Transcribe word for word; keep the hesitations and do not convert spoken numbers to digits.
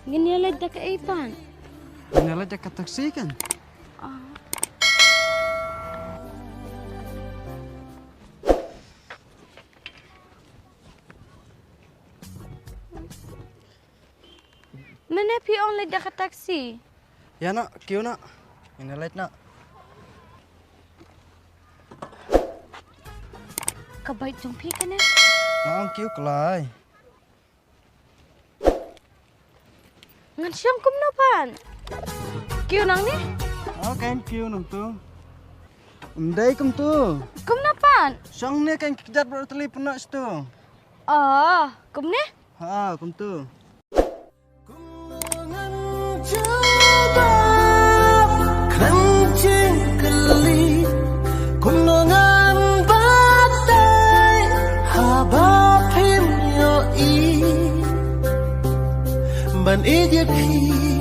Ngin ïa leit da kaei pat? Ngin ïa leit da ka taxi kan? Mynne phi ong leit da ka taxi? Ïa na, kiew na. Ngin ïa leit na. Ka bike jong phi kane? Nga ong kiew kloi. Ngan shong kumno pat? Kiew nangne? Okay, kiew nangtu. Ym dei kumtu. Kumno pat? Shong ne, kan ki kjat bro tali pynah shtu. Oh, kumne? Ha, kumtu. Kumno ngan jubab khlem jingkylli, kumno ngan batai haba phim ïohi ban ïeit ïa phi.